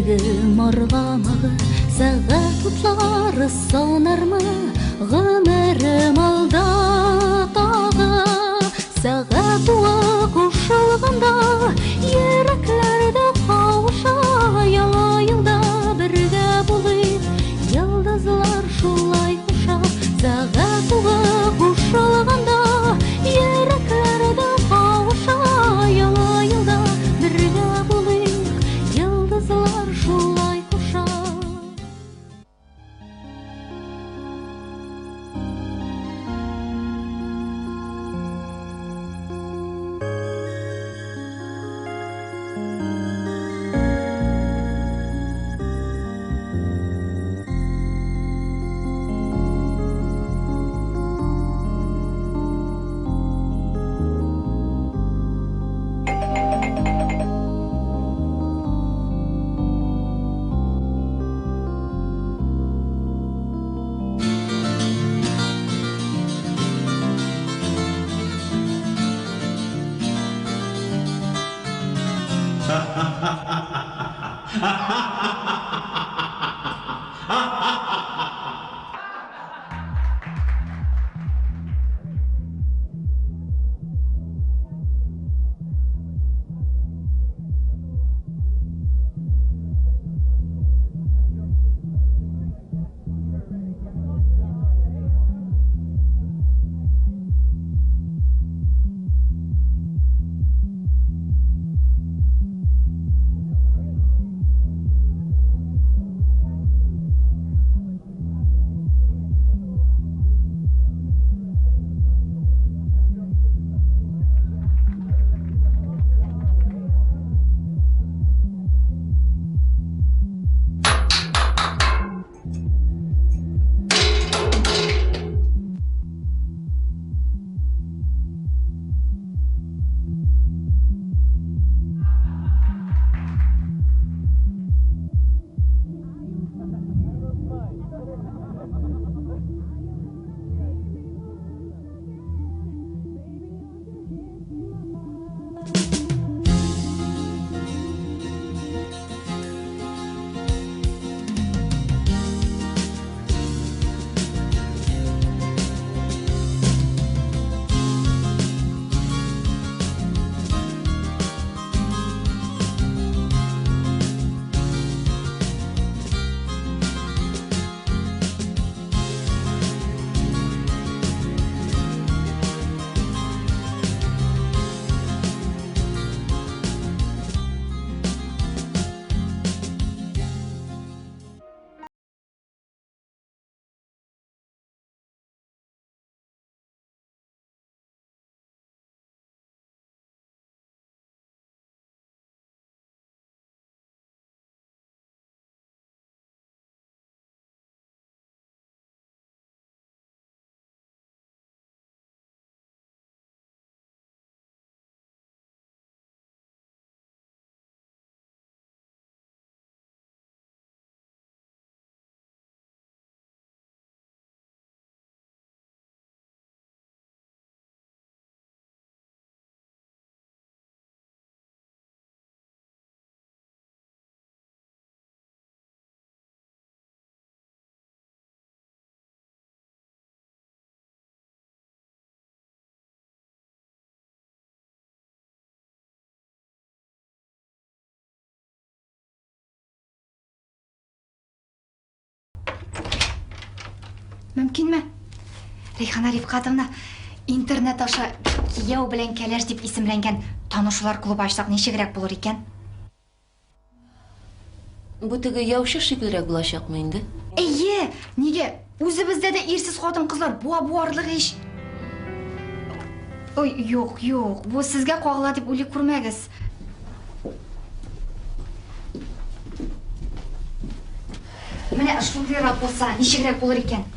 Йөрәгем аргамагы, сәгать утлары санармы, гомерем алда тагы. Сәгать уы кушылганда, йөрәкләр дә кавыша, яңа елда бергә булыйк, йолдызлар шулай куша. Сәгать уы кушылганда, йөрәкләр дә кавыша, яңа елда бергә булыйк, йолдызлар шулай куша. Мөмкинме? Рәйхана Рифкатовна, интернет аша кияү белән кәләш дип исемләнгән танышулар клубы ачсак ничегрәк булыр икән? Бу теге яучы шикеллерәк булачакмы инде? Әйе, нигә? Үзебездә дә ирсез хатын-кызлар буа буарлык ич. Ой, юк, юк, бу сезгә кагыла дип уйлый күрмәгез. Менә шундыйрак булса, ничегрәк булыр икән?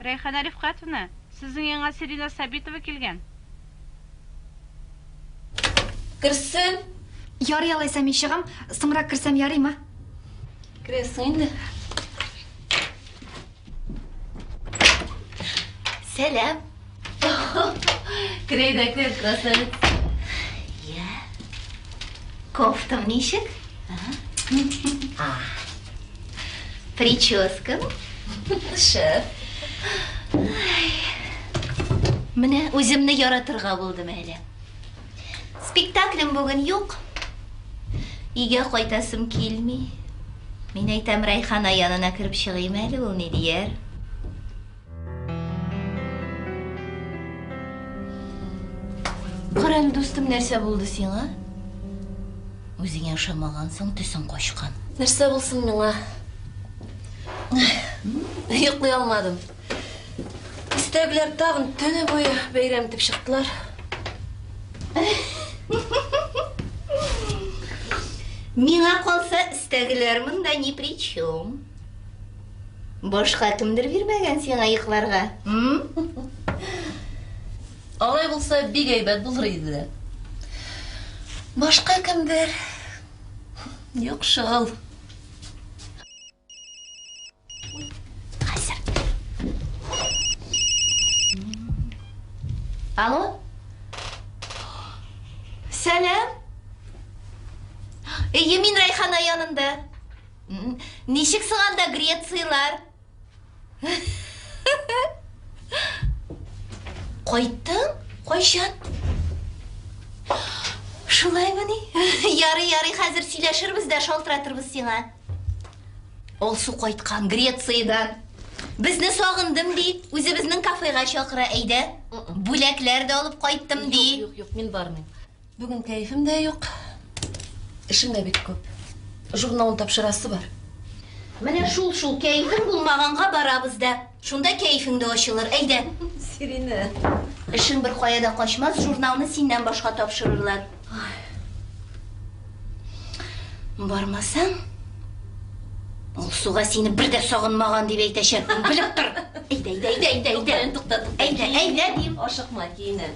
Рәйхана Рифкатовна, сезнең янга Сирина Сабитова килгән. Керсен. Ярый алайса мин чыгам, соңрак керсәм ярыймы? Керәсең инде. Сәлам. Керәй дә кер, красавица. Кофтам ничек? Прическам? Шәп. Менә үземне яратырга булдым әле. Спектаклем бүген юк. Өйгә кайтасым килми. Мин әйтәм, Рәйхана янына кереп чыгыйм әле, ул ни дияр? Кара әле, дустым, нәрсә булды сиңа? Үзеңә ошамагансың, төсең качкан. Нәрсә булсын миңа? Йоклый алмадым. Өстәгеләр тагын төне буе бәйрәм итеп чыктылар. Миңа калса, өстәгеләр монда ни при чем. Башка кемдер бирмәгән сиңа йокларга? Алай булса, бик әйбәт булыр иде дә. Башка кемдер? Юк шул. Хәзер. Алло? Сәлам. Әйе, мин Райхана янында. Ничек соң анда Грецияләр? Кайттың? Кайчан? Шулаймыни? Ярый, ярый, хәзер сөйләшербез дә шалтыратырбыз сиңа. Алсу кайткан Грециядән. Безне сагындым ди, үзебезнең кафега чакыра, әйдә. Бүләкләр дә алып кайттым ди. Юк, юк, юк, мин бармыйм. Бүген кәефем дә юк. Эшем дә бик күп. Журналын тапшырасы бар. Менә шул-шул кәефең булмаганга барабыз да. Шунда кәефең дә ачылыр. Әйдә. Сиринә. Эшең бер кая да качмас, журналны синнән башка тапшырырлар. Бармасаң, Алсуга сине бер дә сагынмаган дип әйтәчәкмен, белеп тор. Әйдә, әйдә, әйдә, әйдә, әйдә. Тукта, тукта. Әйдә, әйдә дим. Ашыкма, киенәм.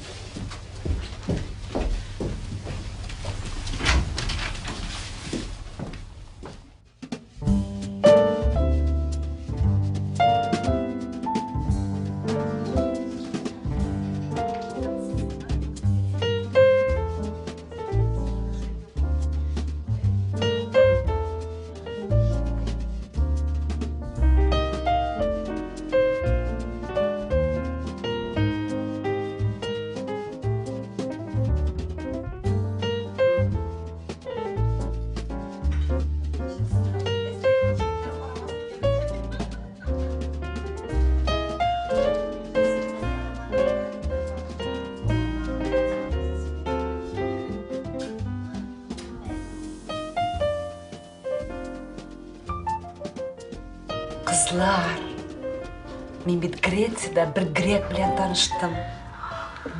Кызлар, мин бит Грециядә бер грек белән таныштым.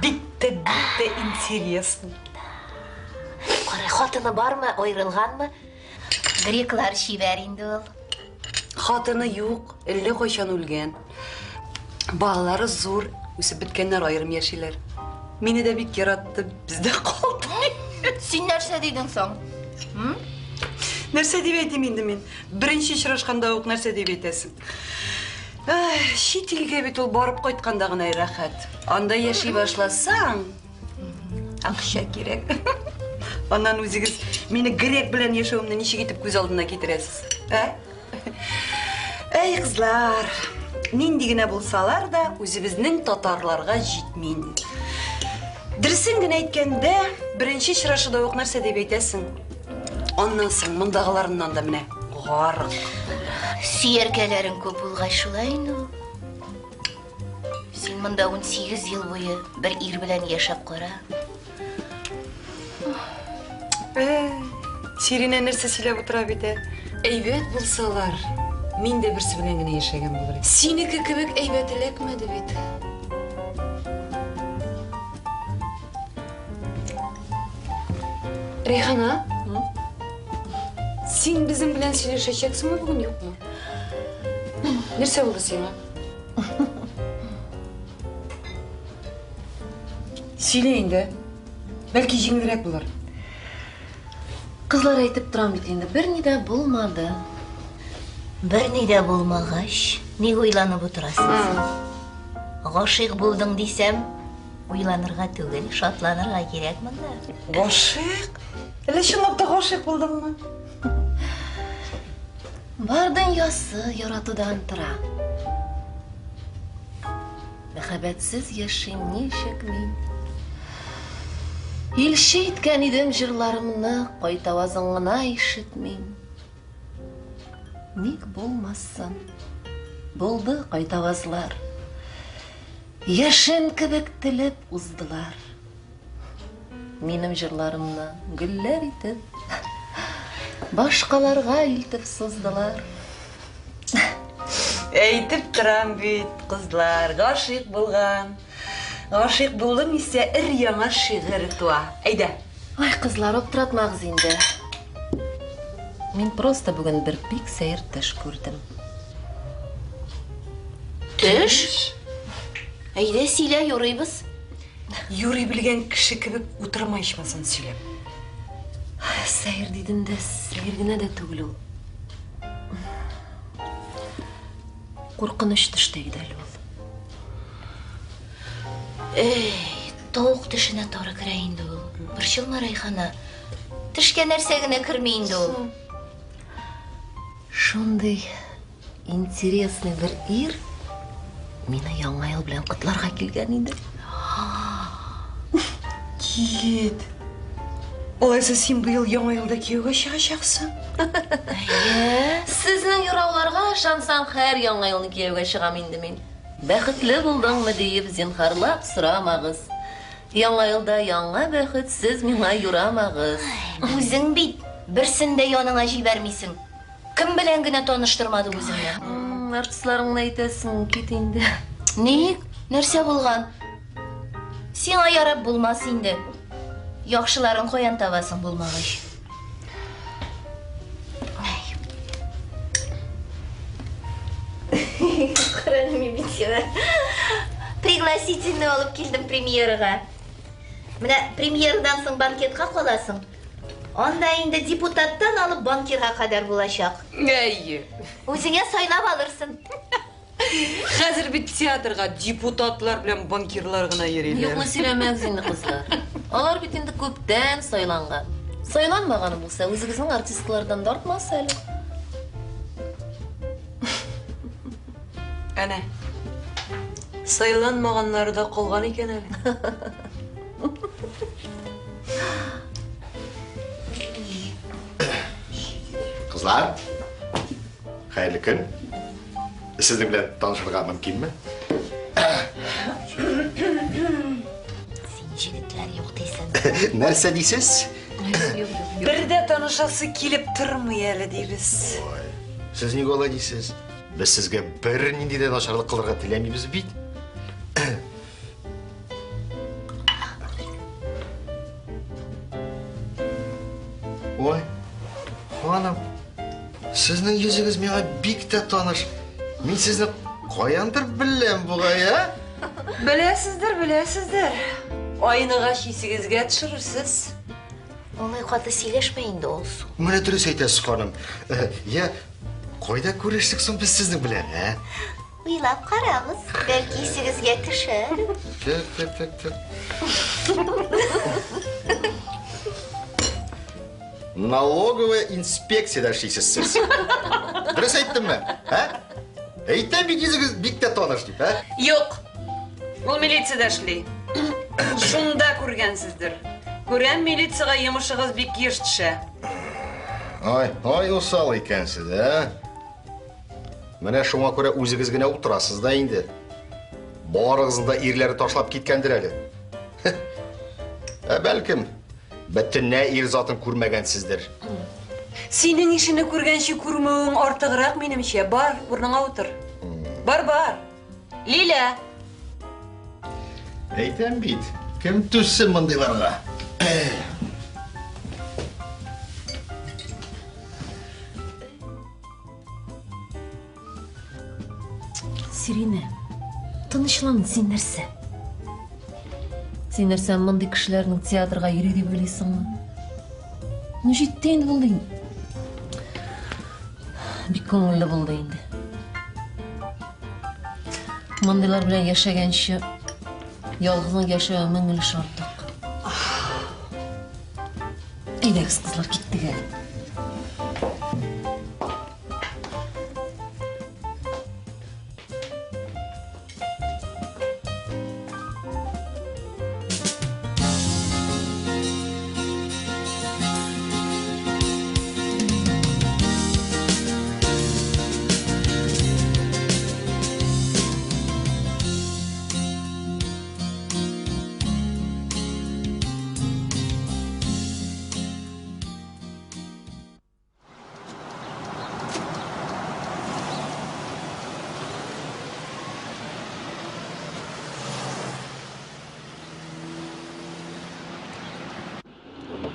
Бик тә, бик тә интересно. Кара, хатыны бармы, аерылганмы? Греклар чибәр инде ул. Хатыны юк, әллә кайчан үлгән. Балалары зур, үсеп беткәннәр, аерым яшиләр. Мине дә бик яратты, бездә калды. Син нәрсә дидең соң? Нәрсә дип әйтим инде мин? Беренче очрашканда ук нәрсә дип әйтәсең? Ай, чит илгә бит ул барып кайтканда гына рәхәт. Анда яши башласаң, акча кирәк. Аннан үзегез мине грек белән яшәвемне ничек итеп күз алдына китерәсез? Ә? Әй, кызлар, нинди генә булсалар да, үзебезнең татарларга җитми инде. Дөресен генә әйткәндә, беренче очрашуда ук нәрсә дип әйтәсең? Аннан соң мондагыларыннан да менә гарык. Сөяркәләрең күп булгач шулай инде ул. Син монда 18 ел буе бер ир белән яшәп кара. Сиринә нәрсә сөйләп утыра бит, ә? Әйбәт булсалар, мин дә берсе белән генә яшәгән булыр идем. Синеке кебек әйбәт эләкмәде бит. Рәйхана, син безнең белән сөйләшәчәксеңме бүген, юкмы? Нәрсә булды сиңа? Сөйлә инде. Бәлки җиңелрәк булыр. Кызлар, әйтеп торам бит инде, берни дә булмады. Берни дә булмагач, ник уйланып утырасың син? Гашыйк булдың дисәм, Уйланырга түгел, шатланырга кирәк монда. Гашыйк? Әллә чынлап та гашыйк булдыңмы? Бар дөньясы яратудан тора. Мәхәббәтсез яшим ничек мин? Илче иткән идем җырларымны, кайтавазың гына ишетмим. Ник булмасын? Булды кайтавазлар. Яшен кебек телеп уздылар. Минем җырларымны гөлләр итеп, башкаларга илтеп суздылар. Әйтеп торам бит, кызлар, гашыйк булган. Гашыйк булдым исә өр-яңа шигырь туа. Әйдә. Ай, кызлар, аптыратмагыз инде. Мин просто бүген бер бик сәер төш күрдем. Төш? Әйдә, сөйлә, юрыйбыз. Юрый белгән кеше кебек утырма ичмасам сөйләп. Сәер дидем дә, сәер генә дә түгел ул. Куркыныч төш тә иде әле ул. Эй, тавык төшенә тары керә инде ул. Борчылма, Рәйхана. Төшкә нәрсә генә керми инде ул. Шундый интересный бер ир мине Яңа ел белән котларга килгән иде. Кит. Алайса син быел Яңа елда кияүгә чыгачаксың? Әйе. Сезнең юрауларга ышансам, һәр Яңа елны кияүгә чыгам инде мин. Бәхетле булдыңмы диеп, зинһарлап сорамагыз. Яңа елда яңа бәхет сез миңа юрамагыз. Үзең бит берсен дә яныңа җибәрмисең. Кем белән генә таныштырмады үзеңне? Артистларыңны әйтәсең, кит инде. Ник? Нәрсә булган? Сиңа ярап булмас инде. Яхшыларын каян табасың булмагач? Ай. Караны мин бит сиңа. Пригласительный алып килдем премьерага. Менә премьерадан соң банкетка каласың. Анда инде депутаттан алып банкирга кадәр булачак. Әйе. Үзеңә сайлап алырсың. Хәзер бит театрга депутатлар белән банкирлар гына йөриләр. Юкны сөйләмәгез инде, кызлар. Алар бит инде күптән сайланган. Сайланмаганы булса, үзегезнең артистлардан да артмас әле. Әнә. Сайланмаганнары да калган икән әле. Кызлар, хәерле көн. Сезнең белән танышырга мөмкинме? Син җегетләр юк дисең. Нәрсә дисез? Бер дә танышасы килеп тормый әле дибез. Ой, сез нигә алай дисез? Без сезгә бернинди дә начарлык кылырга теләмибез бит. Ой, ханым, сезнең йөзегез миңа бик тә таныш. Мин сезне каяндыр беләм бугай, ә? Беләсездер, беләсездер. Айныгач исегезгә төшерерсез. Алай каты сөйләшмә инде, Алсу. Менә дөрес әйтәсез, ханым. Я, кайда күрештек соң без сезнең белән, ә? Уйлап карагыз, бәлки исегезгә төшәр. Так, так, так, так. Налоговая инспекциядә эшлисез сез. Дөрес әйттемме? Ә? Әйтәм бит йөзегез бик тә таныш дип, ә? Юк. Ул милициядә эшли. Шунда күргәнсездер. Күрәм, милициягә йомышыгыз бик еш төшә. Ай, ай усал икәнсез, ә? Менә шуңа күрә үзегез генә утырасыз да инде. Барыгызны да ирләре ташлап киткәндер әле. Ә бәлкем, бөтенләй ир затын күрмәгәнсездер. Синең ишене күргәнче күрмәвең артыграк минемчә. Бар, урыныңа утыр. Бар, бар. Лиля! Әйтәм бит, кем түзсен мондыйларга? Сиринә, тынычлан, син нәрсә? Син нәрсә мондый кешеләрнең театрга йөри дип уйлыйсыңмы? Ну җитте инде булды инде. Бик күңелле булды инде. Мондыйлар белән яшәгәнче Ялгызың яшәве мең өлеш артык. Әйдәгез, кызлар, киттек әле.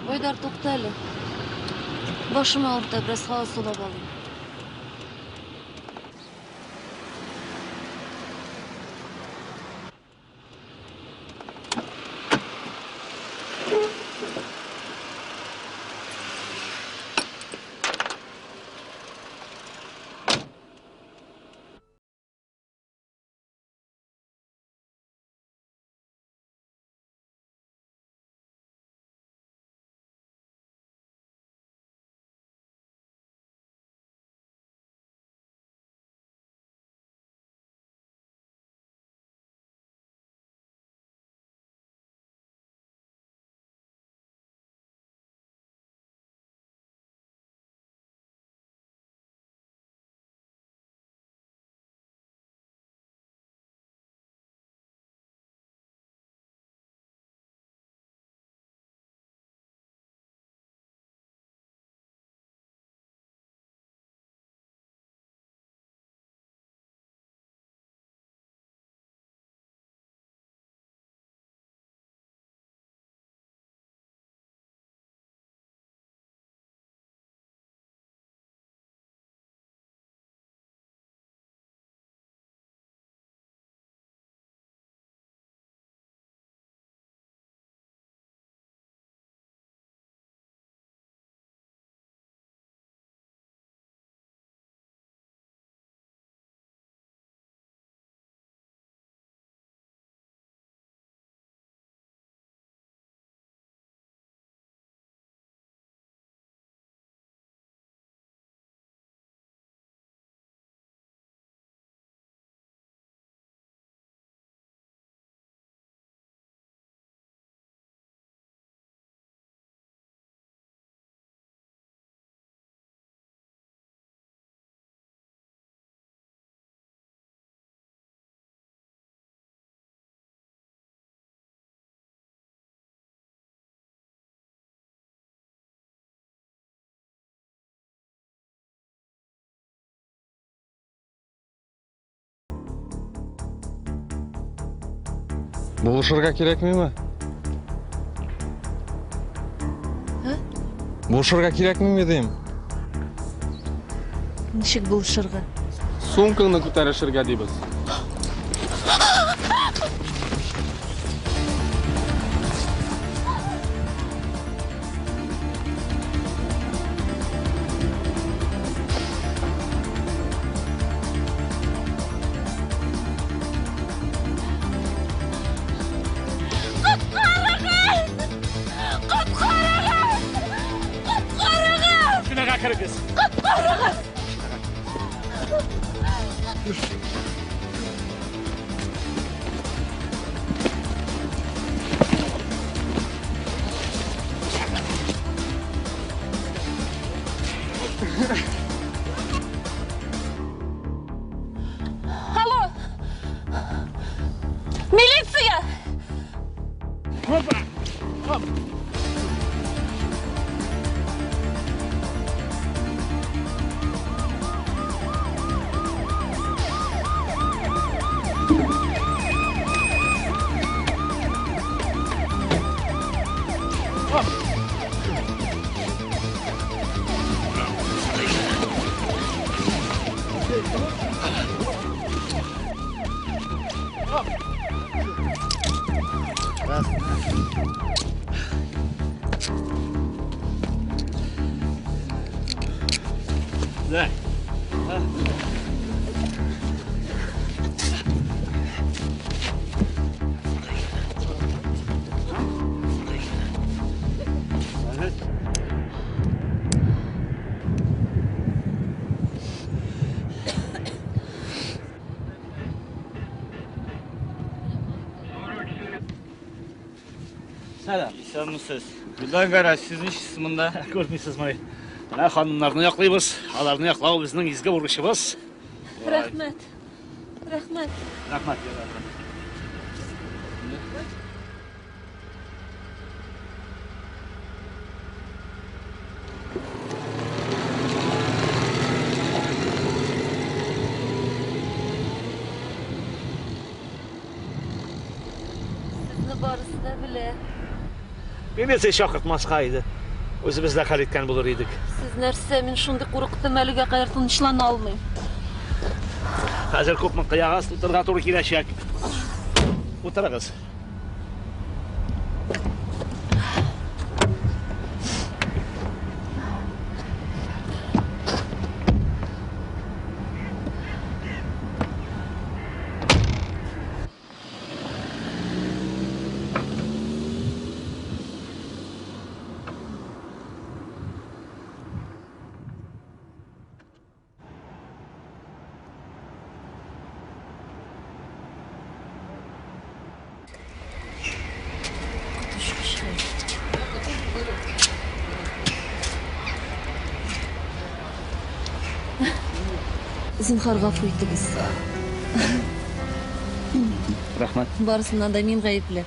Айдар, тукта әле. Башым авырта, бераз һава сулап алыйм. Булышырга кирәкмиме? Ә? Булышырга кирәкмиме дим? Ничек булышырга? Сумкаңны күтәрешергә дибез. Алло! Милиция! Опа! Оп! Да. Сәлам. Исәнмесез. Вилдан Гәрәй, сез нишлисез монда? Күрмисезме? Менә ханымнарны яклыйбыз. Аларны яклау безнең изге бурычыбыз. Рәхмәт. Рәхмәт. Рәхмәт, рәхмәт. Сезне барысы да белә. Милиция чакыртмаска иде. Үзебез дә хәл иткән булыр идек. Сез нәрсә, мин шундый курыктым, әлегә кадәр тынычлана алмыйм. Хәзер күпме кыягаз тутырырга туры киләчәк. Утырыгыз. Зинһар, гафу итегез. Рәхмәт. Барысыннан да мин гаепле.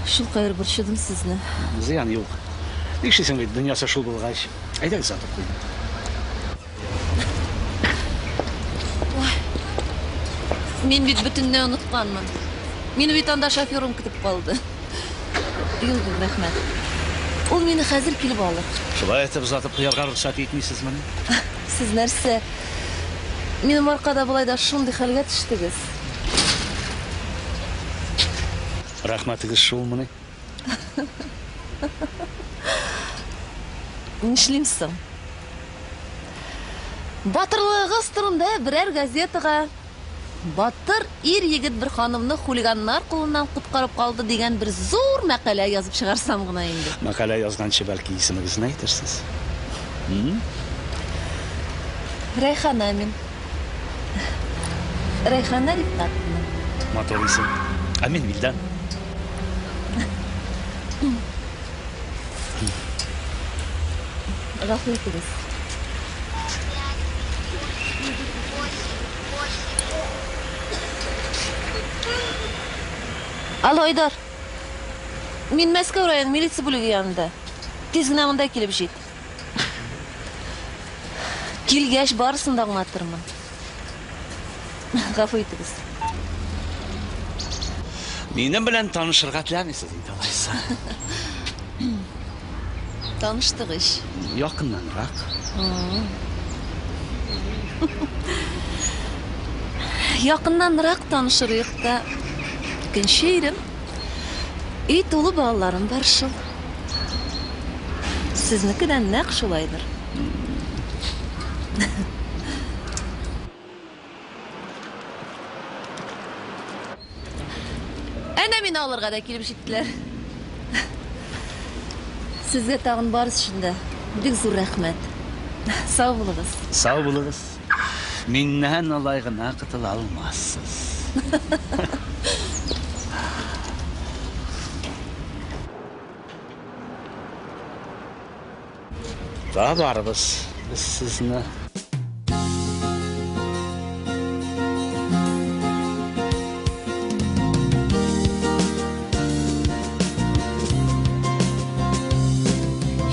Шулкадәр борчыдым сезне. Зыян юк. Нишлисең бит, дөньясы шул булгач. Әйдәгез, озатып куйын. Мин бит бөтенләй онытканмын. Мине бит анда шоферым көтеп калды. Юк, юк, рәхмәт. Ул мине хәзер килеп алыр. Шулай итеп озатып куярга рөхсәт итмисезмени? Сез нәрсә? Минем аркада болай да шундый хәлгә төштегез. Рәхмәтегез шулмыни? Нишлим соң? Батырлыгыгыз турында берәр газетага Батыр ир егет бер ханымны хулиганнар кулыннан коткарып калды дигән бер зур мәкалә язып чыгарсам гына инде. Мәкалә язганчы бәлки исемегезне әйтерсез. Рәйхана мин. Рәйхана Рифкатовна. Матур исем. Ә мин Вилдан. Гафу итегез. Алло, Айдар. Мин Мәскәү район милиция бүлеге янында. Тиз генә монда килеп җит. Килгәч барысын да аңлатырмын. Гафу итегез. Минем белән танышырга теләмисез инде алайса. Таныштык ич. Якыннанрак. Якыннанрак танышырыйк та. Икенче ирем. Өй тулы балаларым бар шул. Сезнеке дә нәкъ шулайдыр. Әнә мине алырга да килеп җиттеләр. Сезгә тагын барысы өчен дә бик зур рәхмәт. Сау булыгыз. Сау булыгыз. Миннән алай гына котыла алмассыз. Табарбыз без сезне.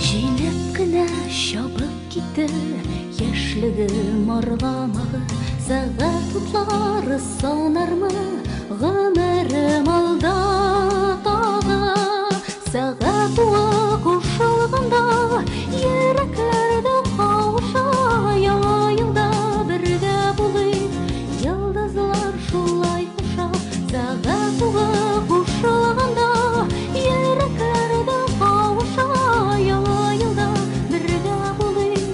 Җиләп кенә чабып китте яшьлегем аргамагы, сәгать утлары санармы, гомерем алда тагы. Сәгать уы кушылганда, йөрәкләр дә кавыша, яңа елда бергә булыйк, йолдызлар шулай куша. Сәгать уы кушылганда, йөрәкләр дә кавыша, яңа елда бергә булыйк,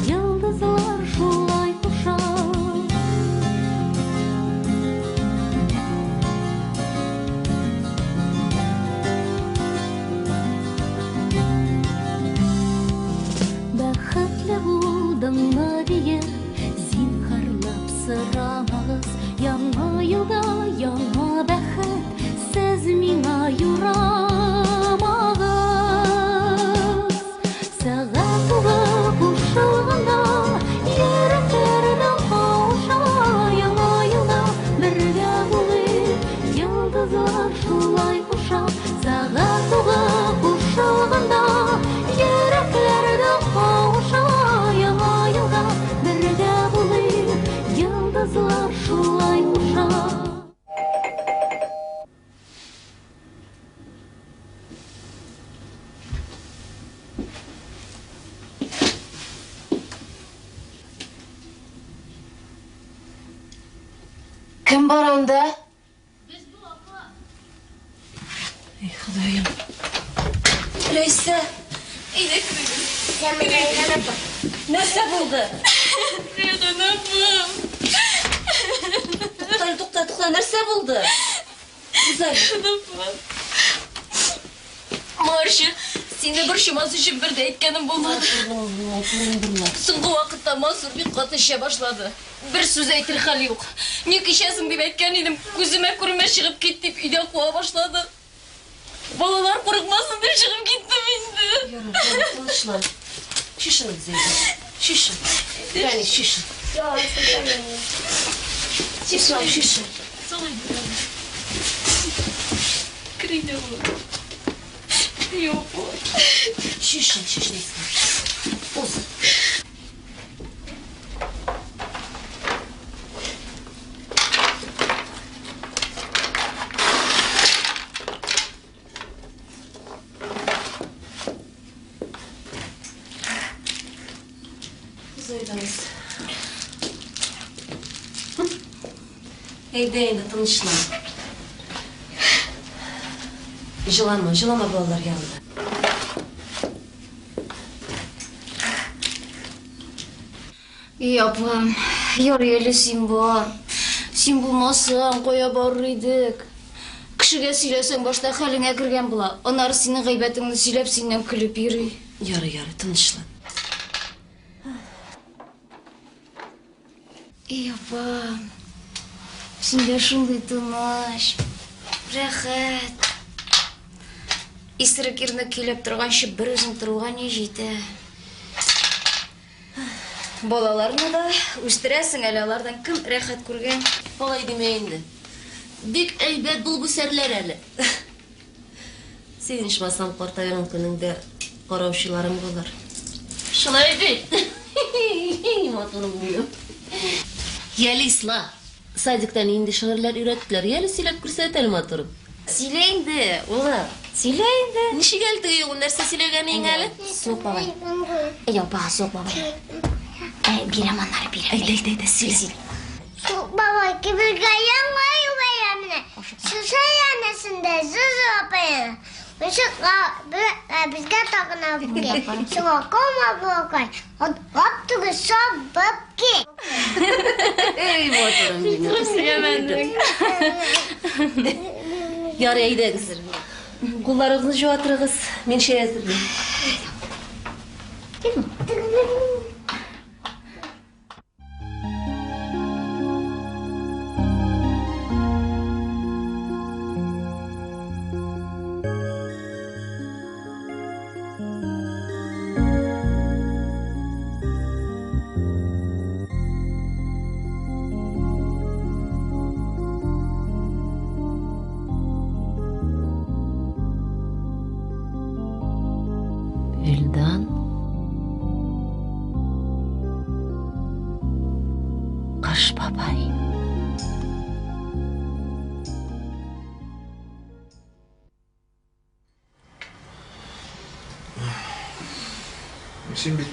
йолдызлар шулай куша. Кем бар анда? Без бу, апа. Эй, Ходаем. Рәйсә, әйдә керегез. Нәрсә булды? Рәйхан апа. Тукта, тукта, тукта, нәрсә булды? Гүзәл. Апа. Моңарчы сине борчымас өчен бер дә әйткәнем булмады. Соңгы вакытта Мансур бик каты эчә башлады. Бер сүз әйтер хәл юк. Ник эчәсең дип әйткән идем, күземә күренмә чыгып кит дип өйдән куа башлады. Балалар курыкмасын дип чыгып киттем инде. Ярар, тынычлан. Чишенгез әйдә. Чишен. Яни, чишен. Чишен, чишен. Кер инде, улым. Юк. Чишен, чишен. Уз. Уз. Әйдә инде, тынычлан. Җылама, җылама балалар янында. И, апам, ярый әле син бар. Син булмасаң, кая барыр идек? Кешегә сөйләсәң, башта хәлеңә кергән була. Аннары синең гайбәтеңне сөйләп, синнән көлеп йөри. Ярый, ярый, тынычлан. И, апам, синдә шундый тыныч, рәхәт. Исерек ирне көйләп торганчы бер үзең торуга ни җитә? Балаларны да үстерәсең әле, алардан кем рәхәт күргән? Алай димә инде. Бик әйбәт булып үсәрләр әле. Син ичмасам картайган көнеңдә караучыларың булыр. Шулай бит. Матурым минем. Яле, Исла, садикта нинди шигырьләр өйрәттеләр? Яле, сөйләп күрсәт әле, матурым. Сөйлә инде, улым. Сөйлә инде. Ничек әле теге юлы нәрсә сөйләгәнең әле? Суык бабай. Әй, апа, суык бабай. Ә, бирәм аннары, бирәм. Әйдә, әйдә, әйдә, сөйлә. Суык бабай кибергә яңа ел бәйрәменә. Шушы янәсендә Зузу апа Мышыкка безгә тагын алып кил. Шуңа калма балакай. Атлап түгел, сабып кил. Эй, матурым минем. Ярый, әйдәгез. Кулларыгызны җуа торыгыз. Мин чәй әзерлим. Вилдан. Кыш бабай. Син бит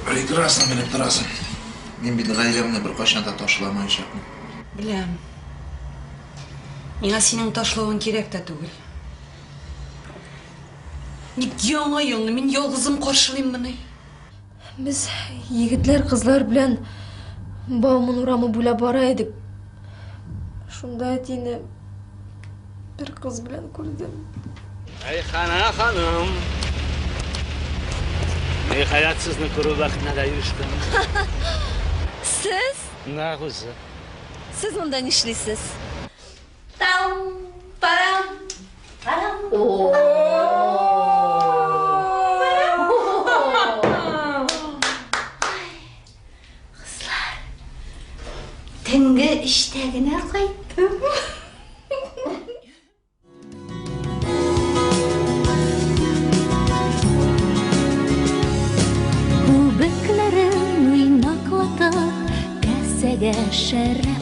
прекрасно белеп торасың. Мин бит гаиләмне беркайчан да ташламаячакмын. Беләм. Миңа синең ташлавың кирәк тә түгел. Ник яңа елны мин ялгызым каршылыйммыни? Без егетләр, кызлар белән Бауман урамы буйлап бара идек. Шунда әтине бер кыз белән күрдем. Рәйхана ханым. Ниһаять сезне күрү бәхетенә дә ирештем. Сез? Нәкъ үзе. Сез монда нишлисез? Там, парам, парам. Кызлар, төнге өчтә генә кайттым. Күбекләрен уйнаклатып, касәгә шәрә.